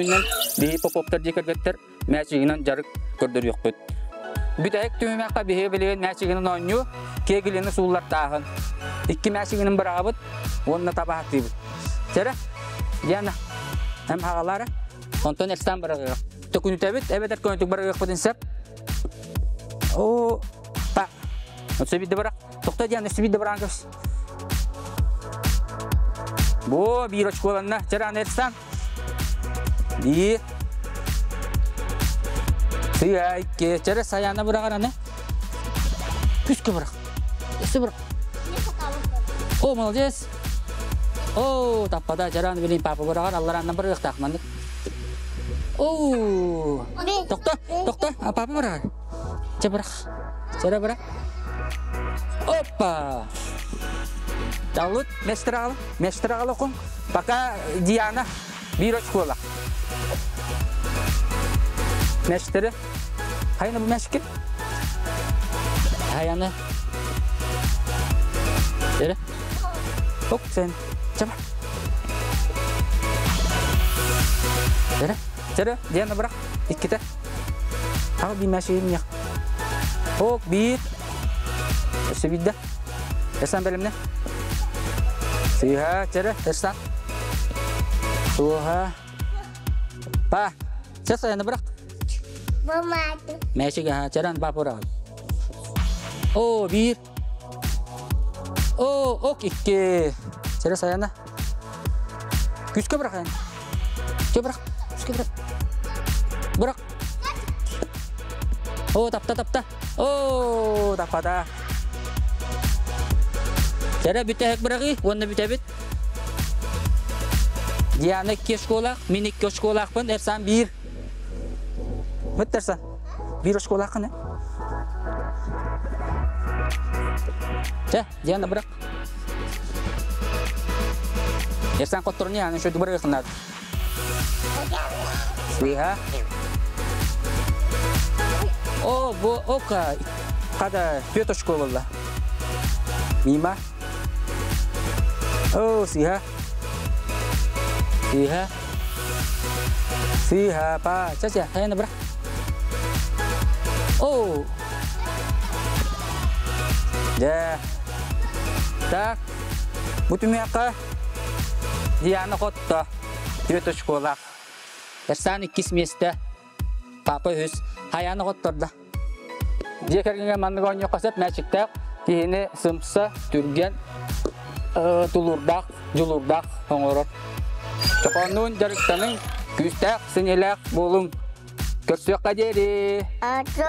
күнүнэн биһи Поповтар дьиэ кэргэттэр мээчигинэн дьарык көрдөрүөхпүт. Бүтэһик түһүмэххэ биһиги билигин мээчигинэн оонньуу, киэгилини сууллартааһын. Икки мээчигинэн быраҕабыт уонна табаһатыыбыт. Чэрэ, Диана, эм хаҕалаара. Онтон Эрсан быраҕыах. Төкүнүтэбит, эбэтэр көнөтүк быраҕыахпытын сөп. О, па. Өссө биирдэ бырах. Тохто Диана, өссө биирдэ быраҕан көс. Бу биир очколанна. Чэрэ, аны Эрсан. Биир. Сыа икки. Чэрэ Саяна быраҕар аны. Күскэ бырах. Өссө бырах. О, молодец. О, таппада. Чэрэ аны билин папа быраҕар. Алларааннан бырыахтаах маннык. О, тохто, тохто. А папа быраҕар. Чэ бырах. Чэрэ бырах. Опа! Талут, местрал, местрал окун. Пока Диана биир очкола. Мэштери. Хайна бу мэшки? Хайаны. Эре. Оп сен. Чаба. Эре. Чere, Диана бырақ. Икките. Аҕа биир мэшигин Ок, биир. Өссө биирдэ. Эрсан бэлэмнэ. Сыыһа, чэрэ, Эрсан. Суоха. Па, чэ сайаны бырах. Буматы. Мэшик, аха, чэрэн па бырах. О, биир. О, ок, икки. Чэрэ сайана. Күскэ бырах эн. Чэ бырах, күскэ бырах. Бырах. О, тапта, тапта. О, таппата. Чэрэ бүтэһик быраҕыы уонна бүтэбит. Диана икки школаах, мин икки школаахпын, Эрсан биир. Мыт Эрсан. Биир школааххын, э? Чэ, Диана бырах. Эрсан хотторуни аны шөйді бырыгыхынар. Сыыһа. О, бу ока када пет школа. Мимо. О, сыыһа. Сыыһа. Сыыһа, па. Ча-ча, хайаны быра. О! Дьэ. Так. Бу түмүөххэ Диана хотто. Түөрт очколаах. Эрсан иккис миэстэ. Папа үһүс. Хайааны хоттордо. Дьиэ кэргэҥҥэ маннык оонньуохха сөп мээчиктээх киһини сымса, түргэн, тулуурдаах, дьулуурдаах оҥорор. Чохооннуун дьарыктаныҥ, күүстээх, сэниэлээх буолуҥ. Көрсүөххэ диэри! Аты